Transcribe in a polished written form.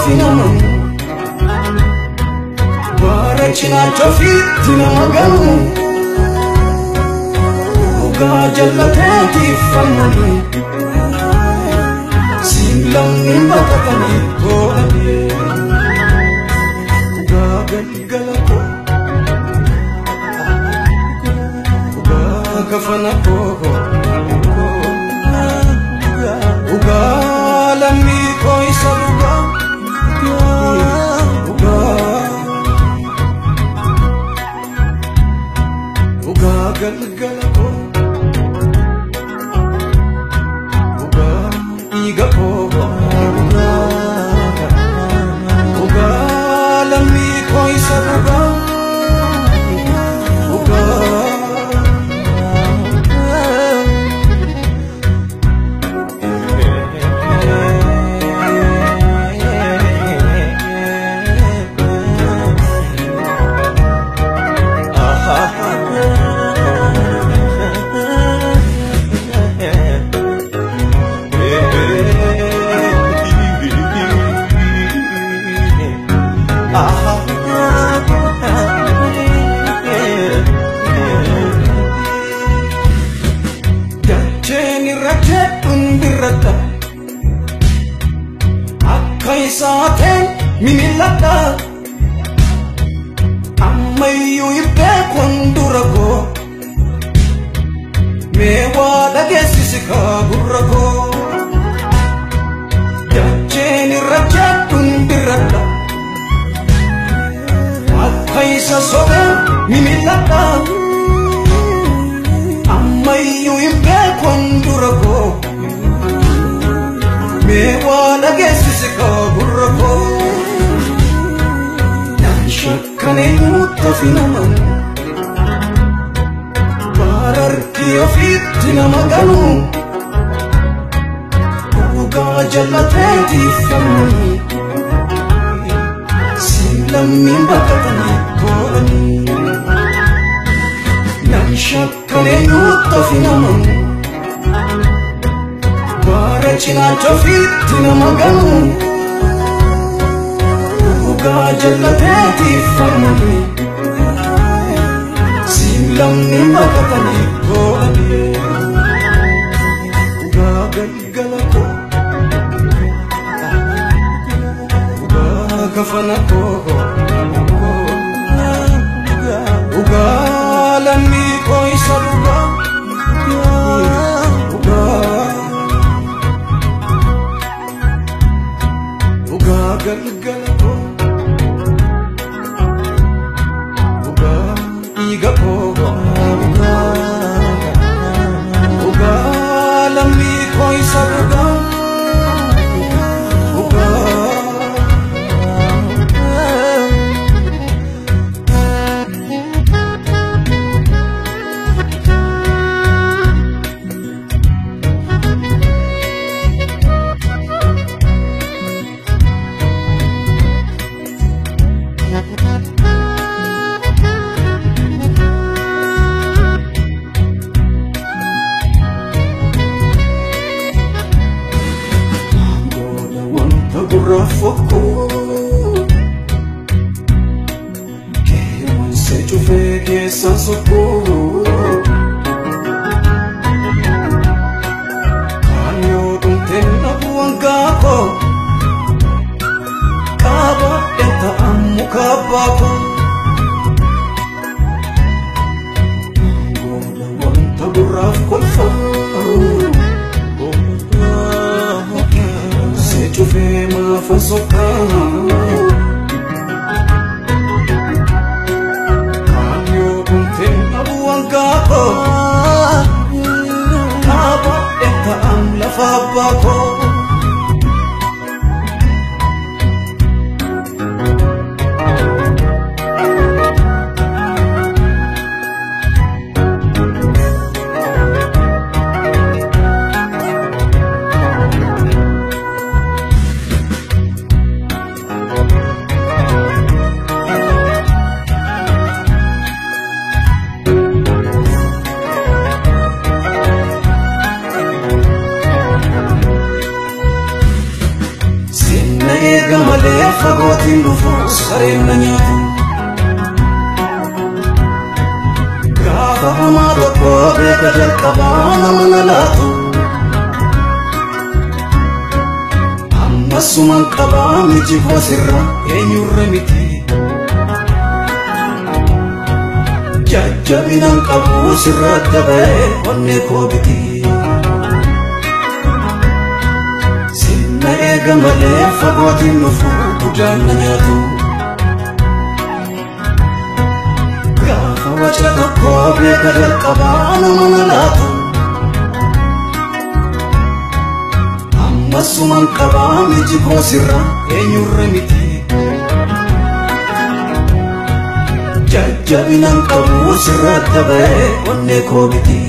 Of hinamamu Bara cinaacha ofiitti nama gamu Dhugaa jallateetiif falmanii Siin lammiin baqatanii boo'anii Dhugaa galgala koo Dhugaa kafana koo Dhugaa lammii koo isa dhugaa Dhugaa galgala koo Dhugaa dhiiga koo Dhugaa lammii koo isa dhugaa Dhugaa Dacheen irra jedhuun birradha Akka isaateen mimilladha Ammayyuu hin beekun dura koo Mee waa dhageessisi kaa gurra koo Dacheen irra jedhuun birradha Akka isa sobee mimilladha Ammayyuu hin beekun dura koo Mee waa dhageessisi kaa gurra koo Nan shakkan eenyutti of hinamamu Bara harki ofiitti nama ganu Dhugaa jallateetiif falmanii Siin lammiin baqatanii boo'anii Nan shakkan eenyutti of hinamamu Bara cinaacha ofiitti nama ganu Dhugaa jallateetiif falmanii Siin lammiin baqatanii boo'anii Dhugaa galgala koo Dhugaa kafana koo Dhugaa lammii koo isa dhugaa Dhugaa Dhugaa galgala koo Dhugaa dhiiga koo Dhugaa lammii koo isa dhugaa Dhugaa Gola wanta gurraaf fokkuu Qeerransa cufee keessaan sokkuu Kaan yoo dhumteen dhabu hangaafoo Qaabadhee ta'an muka abbaa koo Gola wanta gurraaf kolfuu Se cufee maafan sokkaa Kaan yoo dhumteen dhabu hangaafoo Qaabadhee ta'an lafa abbaa koo Fagootiin dhufu sareen na nyaatu. Gaafa hamaa tokko beeka jalqabaa nama na laatu. Ammasuma qabaa miji koosirra eenyurra miti. Jajjabinaan qabu sirra dabee onnee koo biti. Sinna eega malee fagootiin dhufu budaan na nyaatu. Gaafa waca tokko beeka jalqabaa nama na laatu. Ammasuma qabaa miji koosirra eenyurra miti. Jajjabinaan qabu sirra dabee onnee koo biti.